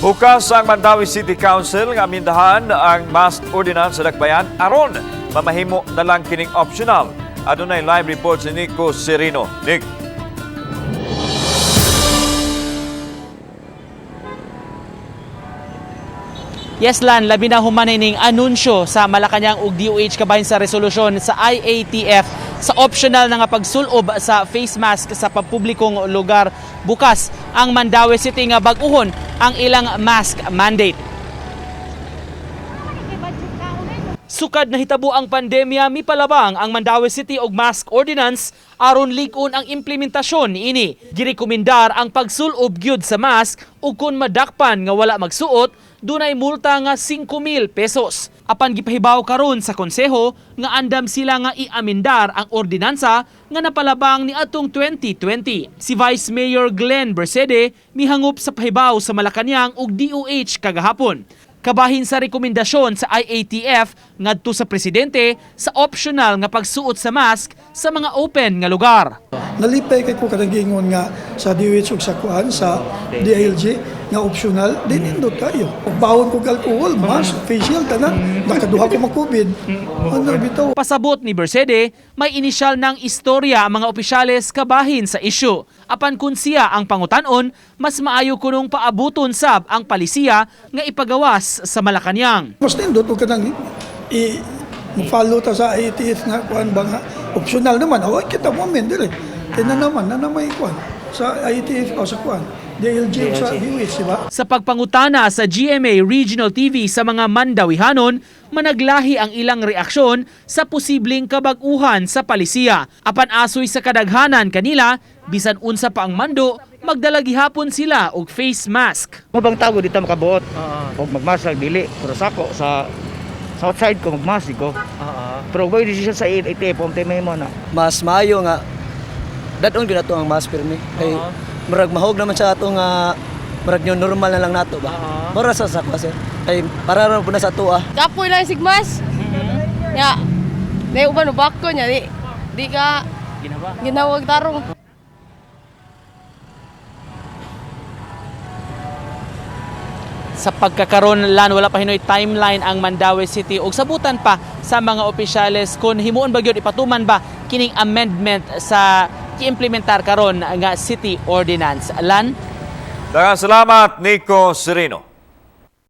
Bukas ang Mandaue City Council nga amindahan ang mask ordinance sa Dakbayan aron mamahimo na lang kining optional. Adunay live report si Nico Serino. Nick. Yes, Lan, labi na human ning anunsyo sa Malacañang ug DOH kabahin sa resolusyon sa IATF sa optional na nga pagsulob sa face mask sa pampublikong lugar. Bukas ang Mandaue City nga bag-uhon ang ilang mask mandate. Sukad na hitabo ang pandemya, mipalabang ang Mandaue City og mask ordinance aron lig-on ang implementasyon niini. Girekomendar ang pagsulob gyud sa mask ug kon madakpan nga wala magsuot, dunay multa nga 5,000 pesos. Apan gipahibaw karon sa konseho nga andam sila nga iamendar ang ordinansa nga napalabang ni atong 2020. Si Vice Mayor Glenn Bercede mihangop sa pahibaw sa Malacañang ug DOH kagahapon. Kabahin sa rekomendasyon sa IATF ngadto sa presidente sa optional nga pagsuot sa mask sa mga open nga lugar. Nalipay kay ko kanang giingon nga sa DOH ug sa kuan sa DILG nga optional di nindot kayo. Bawon kog alcohol, mask, face shield tanan, nakaduha ko ma-COVID. Ano bitaw? Pasabot ni Bercede, may inisyal ng istorya ang mga opisyales kabahin sa isyu. Apan kun siya ang pangutanon, mas maayo kunong paabuton sab ang palisiya nga ipagawas sa Malacañang. Mas nindot og kanang i follow ta sa IATF nga kuan ba nga optional naman. O kita mo men dili. Kaya na naman na may kuan sa IATF o sa kuan DILG o sa DOH, di ba? Sa pagpangutana sa GMA Regional TV sa mga Mandawihanon, managlahi ang ilang reaksyon sa posibleng kabag-uhan sa palisiya. Apan asoy sa kadaghanan kanila, bisan unsa pa ang mando, magdala gihapon sila og face mask. Mabang tago dito makabuot. Og magmasal dili pero sako sa south side ko magmas di ko. Pero way decision sa ATF pomte may mo na. Mas maayo nga dadon gyud nato ang mask pirmi kay murag mahog naman siya ato nga murag new normal na lang nato ba. Mura sa sakwa, sir, kay para ra po na sa ato ah. Kapoy lang sigmas. Ya. Di uban ubako niya di. Di ka ginawag tarong. Sa pagkakaron lan wala pa hinoy timeline ang Mandaue City ug sabutan pa sa mga opisyales kung himuon ba gyud ipatuman ba kining amendment sa giimplementar karon nga city ordinance. Lan. Daghang salamat, Nico Serino.